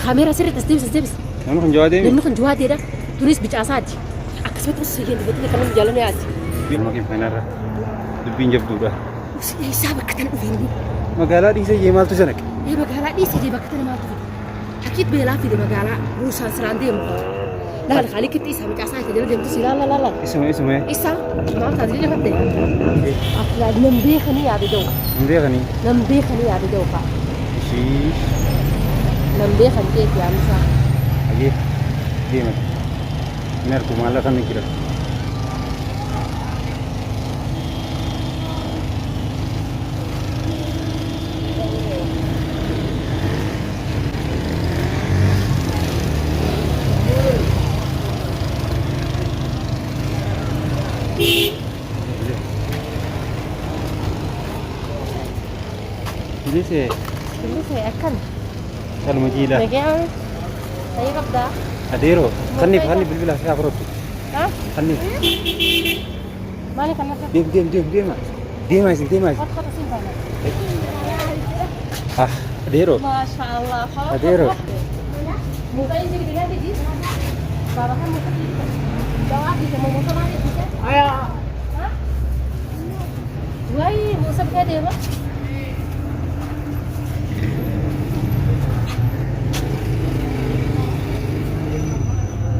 Kaameeraa sirriitti as deebis as deebis. Namni kun jawaadee Namni kun jawaadeedha. Tunis bicaasaati. Akkasumatti osoo hin dubbatti kan namni jaallanne yaati. Nama keenya dubbiin jabduudha. Isaa bakka tana dhufee inni. Magaalaa dhiisee jee maaltu isa naqe? Ee magaalaa dhiisee jee bakka tana maaltu fide? Akiit beelaa fide magaalaa buusaan siraan deemu. Laal haalli kitti isaa mucaasaa itti jala deemtu si laal laal laal. Isuma isuma. Isa maal taate jala fatte? Ati nan beekanii yaade da'u. Hin beekanii. Nan beekanii yaade da'u fa'a. Ishii. Nan beekan jeeti yaadni isaa. Ayyee deema. Hin argu maallaqa ni jira. Bilise Bilise akkam? Calma jiila. Nagaa Fayyaa qabdaa? Adeeroo kanniif kanni bilbila isaa fudhattu. Ha? Kanniif. Maali kan nafta? Deem deem deem deema. Deemaa isin deemaa isin. Kot kot isin baana. Ah adeeroo. Masha Allah. Adeeroo. Muka ini jadi ganti di. Baba kan muka di. Bawa di sama muka mana di? Aya. Ha? Wai, musa bika deema.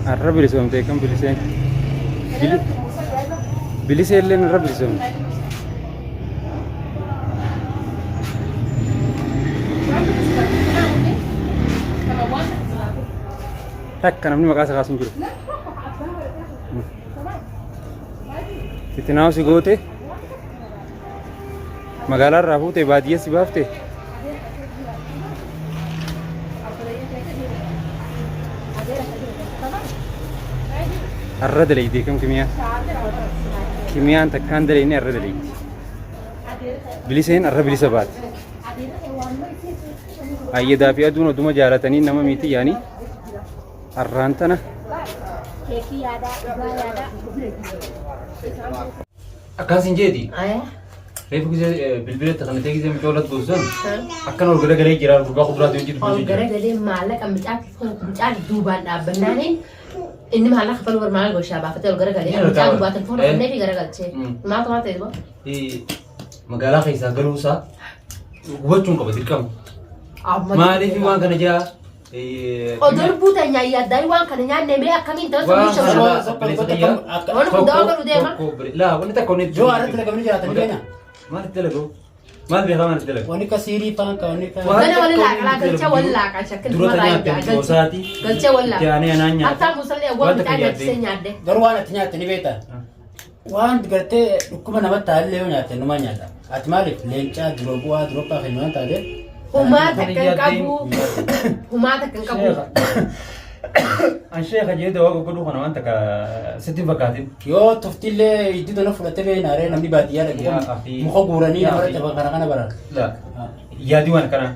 Har'a bilisoomte kan biliseen. Bilisee illee har'a bilisoomte. Takka namni maqaa isaa kaasu hin jiru. Itti naaf si goote magaalaa irraa fuute baadiyyaa si baafte. Har'a dalaydee kam kimiyaa? Kimiyaan takkaan dalayne har'a dalayti. Biliseen har'a bilisa baate. Ayyadaa fi aduun oduma jaalatanii nama miti yaanii har'aan tana. Keekii yaadaa, dhugaa yaadaa. Akkaan sin jeeti. Reefu gisee bilbila itti kanatee gisee mucaa olat goossan akkan ol garagalee jira gurbaa kuduraati hojii Ol dubbachuu jira. garagalee maallaqa mucaa duubaan dhaabbannaaniin inni maallaqa kafaluu bar maallaqa goshaa baafatee ol garagalee Ni mucaa argaa. duubaa telefoona kennee fi garagalchee. Maaltu maal ta'e duuba? Magaalaa keessaa galuusaa hubachuun qaba dirqama. Maaliif waan kana jaa Odoo lubbuu teenya yaaddaa waan kana nyaanne mee akkamiin ta'u Waan sammuu kana shawwa. obboleessa kiyya. Waan hundaa godhu deema. Laa wanni takka wanni Yoo irratti dalagamni jiraatan ni beekna. Maal itti dalagu? Maal beekaa maal itti dalagu? Wanni akka siirii faan ka wanni akka. Waan Gana wali takka laaqa wanni itti galcha wali dalagu laaqa shakkil Dura ta nyaatte gosaati. Galcha wali Itti aanee anaan nyaata. Hattaa musallee Waan waan takka midhaan yaaddee. nyaachisee nyaadde. Garuu waan ati nyaatte ni beekta. Waan gartee dhukkuba namatti taallee yoo nyaatte numa nyaata. Ati maaliif leencaa duroo bu'aa duroo abbaa keenya waan taateef. Humaa takka hin qabu. Humaa takka hin qabu. An sheeka jee dawaa goggodhuu kana waan takka sitti hin fakkaatin. Yoo tuftillee iddoo tana fudhattee beekna ree namni baadiyyaa Yaa dhaqee akhi. muka guuranii Yaa namarratti akhi. kana kana baran. Laa yaadii waan kanaa.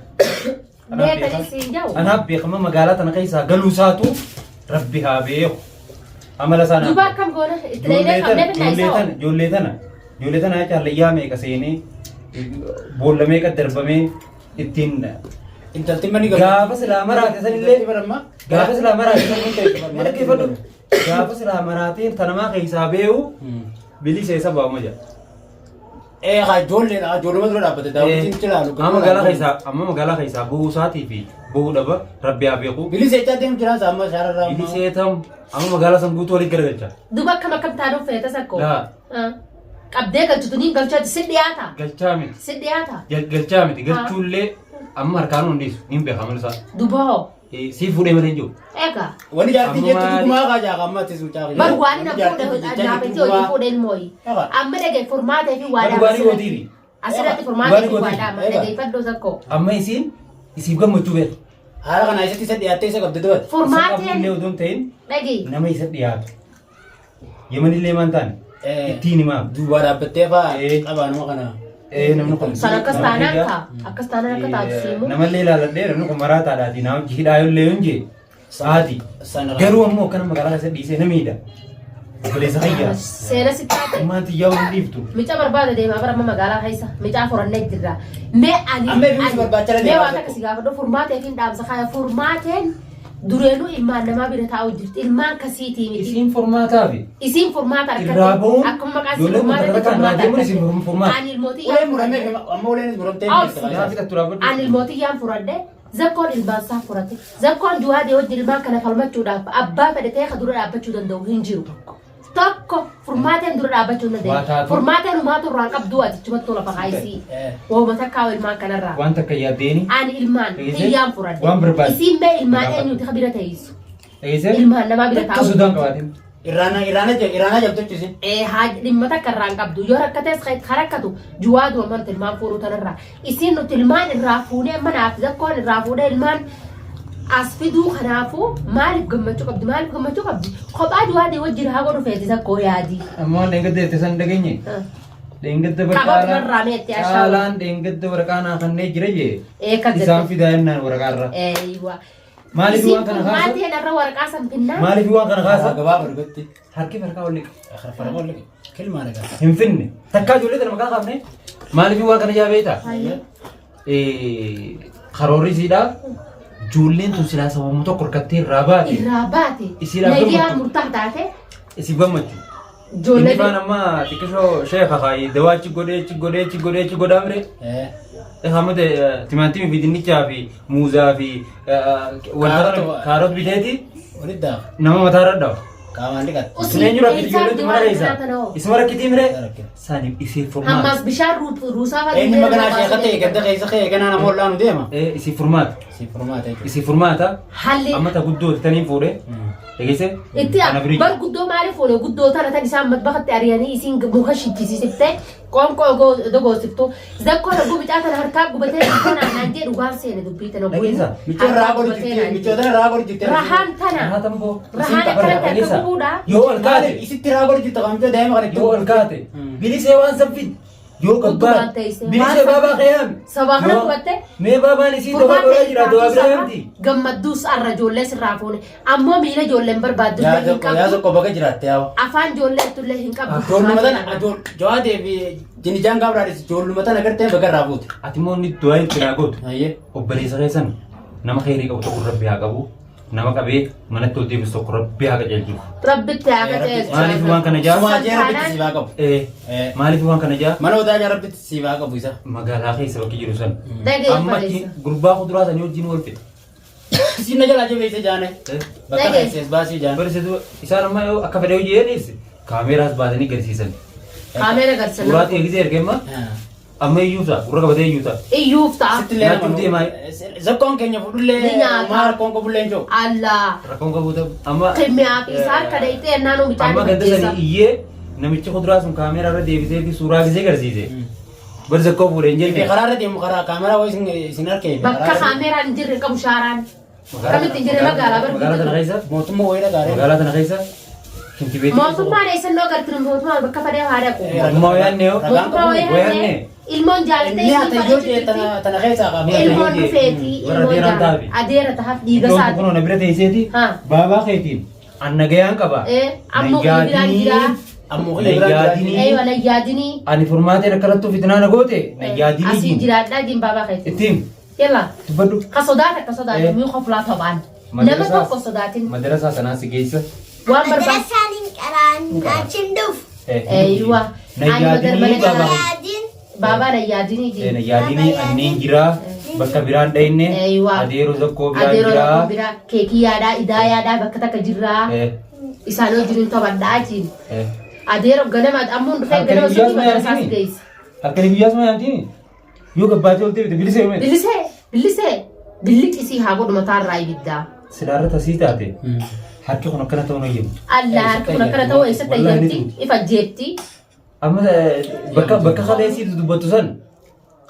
Mee tani siin jau. Anaaf beekama magaalaa tana keessaa galuu isaatu rabbi haa beeku. Amala isaa naaf Duuba beeku. akkam goona itti dhaynee Ijoollee qabnee tana finnaa ijoollee isaa tana ijoollee tana ijoollee tana jecha hallayyaa meeqa seenee boolla meeqa darbamee ittiin Intalti manni gaafa silaa maraate sanillee Intalti baramma. gaafa silaa maraate sanillee mee dhaggeeffadhu gaafa silaa maraatee tanamaa keessaa beeku bilisa isa baa'uma jedha. Ee haa ijoolleedha ijoolluma dura dhaabbate daawwitiin cilaalu. Amma magaalaa keessaa amma magaalaa keessaa bu'uu isaatii fi bu'uu dhaba rabbi haa beeku. Bilisa jechaa deemu jiraa isaa amma shaararraa amma. Bilisee tam amma magaalaa san guutuu walitti garagalcha. Duuba akkam akkam taanuu feeta sakko. Laa Qabdee galchitu niin galchaati si dhiyaata. galchaa miti. Si dhiyaata. Galchaa miti galchuullee amma harkaan hundisu niin beeka amala isaa. Duuba hoo. Si fuudhee malee hin jiru. Egaa. Wani jaartii Amma jettu maali? dhugumaa kaa jaa amma ati suucaa. Bar waan na fuudhe naafetti hojii fuudhe ilmooyi. Egaa. Amma dhagee furmaatee fi waadaa. Dhugaatii gootiiri. Asirratti furmaatee fi Dhugaatii waadaa amma Egaa. dhageeffadhu sakko. Amma isiin isiif gammachuu beektu. Haala kana isatti isa dhiyaattee isa qabde dubate. Isa Furmaateen qabullee odoo hin ta'in dhagee. nama isa dhiyaatu. Yemanillee maan taane ittiin himaa. Duubaa dhaabbattee fa'aa Eh. qabaa nama kana. Namni kun. San akkas nama taanaan kiyya. kaa akkas taanaan akka taatu siimu. Namallee ilaaladhee namni kun maraataadhaati naa hojii hidhaa illee hin jee. Sa'aati. Sana Garuu ammoo akkana magaalaa keessa dhiisee na miidha. Obboleessa kiyya. Seena si taate. Ummaan tiyyaa wal dhiiftu. Mica barbaada deemaa bara amma magaalaa keessa micaa furannee jirra. Mee ani Amma eebisu barbaachaa mee deemaa waan tokko. takka si gaafadhu furmaatee fi dhaamsa kaaya furmaateen dureenuu ilmaan namaa bira taa'u jirti ilmaan kasiitii miti. Isiin furmaataafi. Isiin furmaata Irraa bahuun akkuma maqaan isii ijoollee furmaata kun takka irraa deemuun isiin furmaata. Ani ilmootii Uleen muramee amma uleen muramtee Aw, jirti. Naafi tattu raabadhu. Ani ilmootii yaan furadhe zakkoon ilmaan isaa furate zakkoon du'aa wajjin ilmaan kana falmachuudhaaf abbaa fedhe ta'e ka dura dhaabbachuu danda'u hin jiru. Tokko furmaateen dura dhaabbachuu hin Waa danda'u. taatu. Furmaateen humaatu irraan qabdu ati chumattuu lafa kaayisii. Wooma takkaa ilmaan kanarraa. Waan takka yaaddeeni. Ani ilmaan Dhageessee? xiyyaan furadhe. Waan barbaade. Isiin mee ilmaan Gaafadhu. eenyuti ka bira teessu? Dhageessee? Ilmaan namaa bira Takka taa'u. sodaan qabaatin. Iraana Iraana Iraana jabtochi isin. Dhimma takka irraa hin qabdu yoo rakkates kan rakkatu juwaa du'aman ilmaan fuudhuu tanarraa isiin nuti ilmaan irraa fuunee manaaf zakkoon irraa fuudhee ilmaan as fiduu kanaafuu maaliif gammachuu qabdi maaliif gammachuu qabdi kophaa juwaa wajjin haa godhu feeti zakkoo yaadii. Amma waan dheengadda jette san dhageenye. Dheengadda Qabatu irraa meetti ashaawwa. Caalaan dheengadda waraqaa naa kannee jira jee. Eeka Isaan fidaa jennaan waraqaa irra. Eeywa. Maaliif Isiin waan kana kaasa? furmaateen irra waraqaa san finnaa. Maaliif waan kana kaasa? Gabaa bargotti. Harki farqaa wal liqa. Farqa wal liqa. Kilmaa dhagaa. Hin finne. Takkaa ijoollee tana maqaa kaafne. Maaliif waan kana jaa beektaa? Karoorri isiidhaa ijoolleen tun silaa sababuma tokko harkattee irraa baate Irraa baate. Isiidhaaf Nagaa gammachuu. murtaa taate. isii gammachuu. Inni Ijoollee. faan amma xiqqishoo sheeka kaayi dawaa achi godhee achi godhee achi godhee achi godhaa mire. Hamma timaatimii fi dinnichaa fi muuzaa fi wanta Kaarota. kaarot biteeti Walitti daafa. nama mataa irra dhawa. Qaamaan dhiqata. Isin eenyu rakkiti ijoollee tun mana keessa? Isuma rakkitii mire? Rakkite. Saniif isii furmaata. Ammas bishaan ruusaa fa'aa. Eenyu maganaa sheeka ta'e ganda keessa ka'e ganaa nama ollaanu deema. Isii furmaata. Si furmaata jechuudha. Isii furmaata. Halli Amma ta guddoo taniin fuudhee. Dhageesse? itti Ana birii. bar guddoo maaliif fuune guddoo tana tan isaan matbakatti ari'anii isiin muka shichisiisiftee qoonqoo dogoosiftu zakkoo ragguu bicaa tana harkaa gubatee kanaan naan jedhu waan seene dubbii tana Dhageessa? Michoon rahaa godhu jirti. Michoota rahaa godhu jirti. Rahaan tana Rahaa tamboo. Rahaan akkanatti akka gubuudha. Yoo ol kaate. Isitti rahaa godhu jirti qaamichaa daa'ima kana Yoo ol kaate. Bilisee waan san fid. Yoo Guddumaan gabbaan. teessee. Bilisee baabaa qeeyyaami. Sabaa kana qubatte. Mee baabaan isii dawaa godhaa jira dawaa biraa yaamti. Gammadduus arra ijoollee sirraa fuune ammoo miila ijoolleen barbaaddu illee hin Yaa qabdu tokko bakka jiraatte yaa. afaan ijoollee illee hin qabdu. Ijoolluma tana jawaatee fi jinijaan gaafa ijoolluma tana gartee bakka irraa buute. Ati immoo inni du'aa itti naa gootu. Ayyee. Obboleessa keessan nama kheyrii qabu tokko rabbi haa qabu. Nama qabee manatti ol deebisu tokko rabbi haa qajeelchu. Rabbitti haa qajeelchu. Maaliif waan kana jaa? Sumaa jee rabbitti siifaa qabu. Maaliif waan kana jaa? Mana odaa jaa rabbitti siifaa qabu isa. Magaalaa keessa bakki jiru san. Dhagee Amma barreessa. gurbaa kuduraa sanii wajjin wal fixa. Isin na jalaa jabeesse jaane. Bakka Dhagee. keessas baasii jaane. Barsiisu isaan amma yoo akka fedhe hojii jedhaniis kaameeraas baasanii garsiisan. Kaameera garsan. Suuraa eegisee ergemma amma iyyuu ta'a gurra qabatee iyyuu ta'a. Iyyuuf ta'a. Sitti illee Nyaachuuf deemaa. Zakkoon keenya fudhullee Ni nyaata. maal rakkoon qabullee hin jiru. Allah. Rakkoon qabu ta'u amma Kimiyaa fi isaan kana itti ennaan amma bichaan ganda sanii iyyee namichi kuduraa sun kaameeraa irra deebisee fi suuraa gisee garsiise. Bari zakkoo fuudhee hin Fi jenne. karaa irra deemu karaa kaameraa wayii isin harkee. Bakka kaameeraan hin jirre qabu shaaraan. Kamitti hin jirre magaalaa Magaalaa tana barbaadu. keessa Mootummaa wayii dhagaaree. magaalaa tana keessa kintibeetii. Mootummaan eessannoo agartinu mootummaan bakka fadee haa dhaqu. Mootummaa wayaanne yoo. Mootummaa Wayaanne. wayaanne ilmoon jaalattee Inni isiin haa fadhee ta'e jirti. tana keessaa qaba. Ilmoon dhufeeti Warra ilmoon adeeraan jaalatti. taabe. Adeera tahaaf dhiiga Iddoon isaati. kun na bira teesseeti. Haa. Baabaa keetiin anna gayaan qaba. Ammoo kiyya biraan jira. Ammoo kiyya biraan jira. Nayyaadinii. Eeyyoo nayyaadinii. Ani furmaateen akkanattuu fitnaa na goote nayyaadinii Asiin jiin. jiraadhaa jiin baabaa keetiin. Ittiin Yalla. dubbadhu. Ka sodaata ka sodaatu mii koflaa tobaan. Nama tokko sodaatin Madarasaa sanaa si geessa. waan barbaadu. Madarasaan hin qaraan achiin dhufu. Eeyyuwa. Nayyaadinii baabaa. Yaadin Baabaa nayyaadinii jiin. Nayyaadinii anneen jiraa bakka biraan dhayne Eeyyuwa. adeeroo tokko biraan Adeeroo jiraa. tokko biraa keekii yaadaa idaa yaadaa bakka takka jirraa. Isaan wajjin taphadhaa jiin. Adeeroo ganama ammuun dhufee Halkanii ganama guyyaas suuqii ma madarasaas yaamtini? geessa. Halkanii guyyaas ma yaamtini? Yoo gabbaatee ol deebite bilisee yoomee? Bilisee bilisee billiqisii haa godhu mataarraa ibiddaa. Silaarra tasii taate harki kun akkana ta'uun eeyyamtu. Allah harki kun akkana ta'uu eessatti Wallahi ni eeyyamti tuuti. ifa jeetti. Amma bakka bakka kalee siitu dubbattu san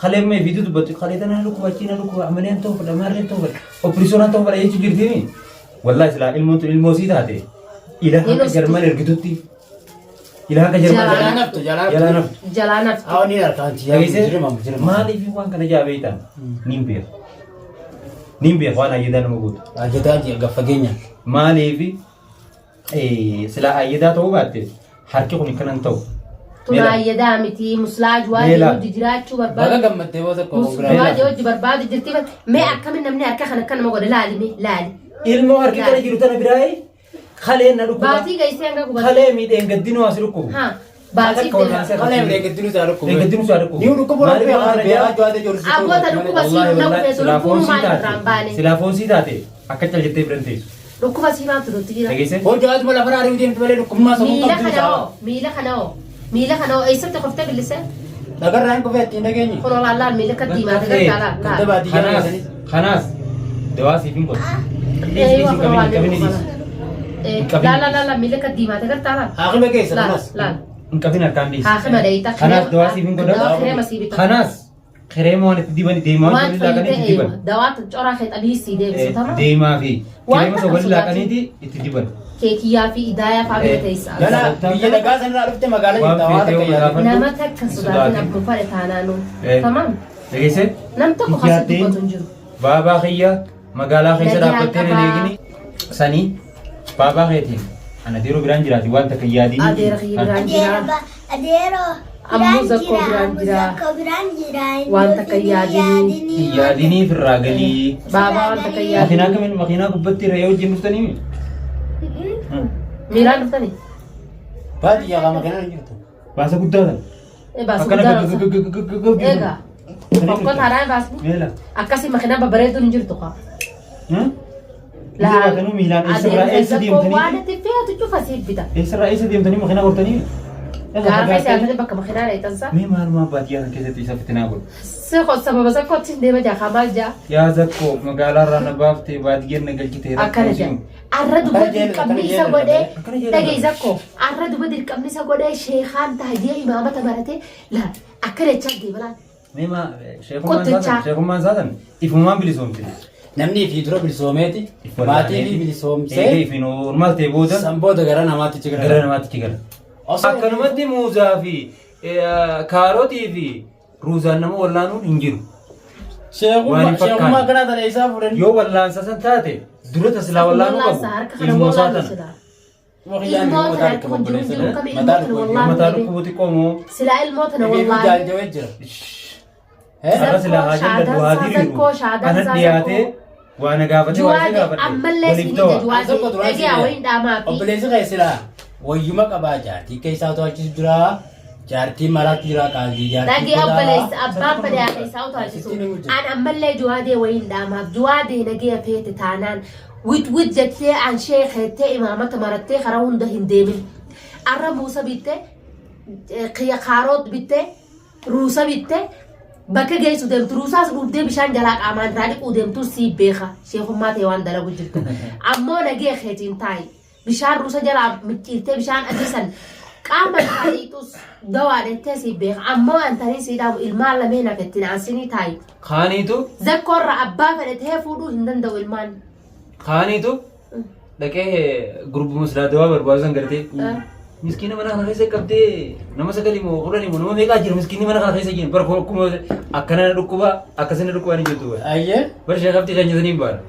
kalee amma fiitu dubbattu kalee tana lukkuba achiin lukkuba amaliyaan ta'uu fedha maarreen ta'uu fedha opereesyoonaan ta'uu fedha jechuu jirtiimi. Wallahi silaa ilmoon tun ilmoo sii taate ila hanga jarman ergitutti ila hanga jarman Jalaa naftu jalaa jalaa naftu. naftu. Jalaa naftu. Haa ni harkaan Dhageessee jirma jirma. maaliif waan kana jaa beektan niin beeku. Niin beeku waan ayyadaa nama gootu. Ajadaa jee gaffageenya. Maaliif Silaa ayyadaa ta'uu baatte harki kun akkanan ta'u. Tun ayyadaa miti muslaa juwaadee Meela. hojii jiraachuu Baga barbaadu. gammaddee booda koo Juwaadee hojii barbaadu jirti. Mee akkamiin namni harka kana akka nama godhe laali mee laali. Ilmoo harki kana jiru tana biraayee kaleen na dhukkuba. Baatii geessee hanga gubatu. Kalee miidheen gaddinuu as dhukkubu. Haa baatii deema. Kalee miidhagdinuu isaa dhukkubu. Deeggaddinuu isaa dhukkubu. Ni dhukkubu Maaliif rabbi waan afaan kana beekaa jaa? juwaadee jiru. Abboota dhukkuba sii Wallaahi na wallaahi kufeetu silaa lubbuun foonsii maal irraan taate baane. silaa foonsii taate akka cal jettee biran teessu. Dhukkuba sii maaltu nutti jira. Dhageessee? Hojii juwaaduma lafa irraa ari'uu deemtu malee dhukkubummaa sammuu Miila qabdu kana isaa. hoo miila kana hoo miila kana hoo eessatti qoftee billisee? Dhagarraa hin kufee ittiin dhageenye. Kun olaa laal miila akka diimaa Bakka ta'e laal Ganda laal. baadiyyaa Kanaas keessanitti. kanaas dawaa siif hin godhu. Eeyyuu Dhiisi kun olaa hin qabin miila dhiisi. kana. Laal laal laal miila akka diimaa ta'e laal. Haakima keessa Laal kanas. laal. Hin qabin harkaan dhiisi. Haakima dheeyita. Kanaas dawaa siif hin godhu. Dawaa kireema sii bita. Kanaas kireema waan itti diban deemaa Waan waliin laaqanii itti fayyite diban. dawaa coraa kee xabiisii deebisu tama. Deemaa fi Waan kireema takka waliin sodaatin. laaqaniiti itti diban. Keekiyyaa fi idaayaa fa'aa bira teessa. Gala biyya dhagaa sanarraa dhufte magaalaa Waan jirta waa feetee takka yoo yaadu. gaafadhu. Nama takka Hin sodaatin sodaatin. abbuu fadhe taanaanu. Eh. Tamam. Dhageessee? Nam tokko kasi Ijaartee dubbatu hin jiru. baabaa kiyya magaalaa keessa Nagaan dhaabbattee na qabaa. eegini sanii baabaa keetiin ana adeeroo biraan jiraati waan takka yaadini. Adeera kiyya biraan jira. Adeeroo Ammoo biraan zakkoo jira. biraan Ammoo jira. zakkoo biraan jira. Waan takka yaadini. Yaadinii firraa galii. Baabaa waan takka Makiinaa yaadini. kamiin makiinaa gubbatti re'ee wajjin dhuftanii? Miiraan dhuftanii? Baadiyyaa qaama kanaan hin jirtu. Baasa guddaa sana. Eh, baasa Akkana guddaa dhufta. gaggaggaggaggagg Egaa. Konkolaataan baasni. Meela. Akkasii makiinaa babbareedduun hin jirtu kaa. Laal. Baatanuu miilaan eessarraa eessa Waan deemtanii? itti feetu cufa siif bita. Eessarraa eessa deemtanii makiinaa hortanii? Gaafa siyaasanii bakka makiinaa dheexansa. Mee maalumaa baadiyyaa kan keessatti isa fitinaa godhu. Seko sababa sakkootti deema jaa kamaa jaa. Yaa zakkoo magaalaarraa na baaftee baadiyyaan na galchitee Akkana jaa. Arra duba Akkana jee- dirqamni akkana isa jee godhee Akkana jee dhaga'i zakkoo. Arra duba dirqamni isa godhee sheekaan taajee imaamata baratee laal akkana jechaa deema laal. Mee maa Qottichaa. sheekummaan saatan ifumaan bilisoomte. Namni fi dura bilisoomeeti. Maatii fi Eegee bilisoomsee. fi normaal ta'e booda San booda gara namaatti ci gara gara. namaatti gala. Osoo Akkanumatti muuzaa fi kaarotii fi ruuzaan nama wallaanuun hin jiru. Waan hin Sheekummaa fakkaanne. kanaa tana isaa fuudhan. Yoo wallaansa san taate dura tasilaa wallaanuu Wallaansa harka qabu kana ilmoo isaa wallaanu tana. silaa. Ilmoo tana harka kun jiru jiru kami ilmoo tana wallaanu Mataa dhibee. dhukkubu xiqqoo moo Silaa ilmoo tana wallaanu. Jaaljawee jira. har'a silaa haa jalladhu haa diriiru. Zakkoo shaadaan Ana isaa dhiyaatee zakkoo. waa na gaafate waa isa Juwaade gaafadhe. ammallee Waliif siinii ta'aa. juwaade dhagaa wayiin dhaamaa fi Obboleessi kee silaa wayyuma qabaa jaartii keessaa to'achiisu jira. Jaartiin maraatu jira qaaldii jaartii dhagee obboleessa abbaan fedhe haadha isaa utaalchisu. Asitti ni hojjeta. An ammallee juwaadee wayiin dhaamaaf juwaadee nagee feete taanaan wit wit jettee an sheekeettee imaamata marattee karaa hunda hin deemin. Arra muusa bittee kiyya kaaroot bittee ruusa bittee bakka geessu deemtu ruusaas dhuugdee bishaan jalaa qaamaan irraa dhiquu deemtu sii beeka sheekummaa ta'e waan dalagu jirtu. Ammoo nagee keetiin taa'i. Bishaan ruusa jalaa micciirtee bishaan adii san qaama irraa dhiqxus dawaa dhettee sii beeka. Ammoo antanii sii dhaamu ilmaan lameen hafettiin aansinii taa'i. Kaaniitu Zakkoorra abbaa fedhe ta'ee fuudhuu hin danda'u ilmaan. kaaniitu dhaqee gurbuma silaa dawaa barbaadu san gartee miskiina mana kana keessa qabdee nama sagalii moo kudhanii moo nama meeqaa jira miskiinni mana kana keessa jiru bara akkuma akkana na dhukkuba akkasina dhukkuba ni jirtu bara. Ayyee. Bara sheekaftii kan jetanii hin baana.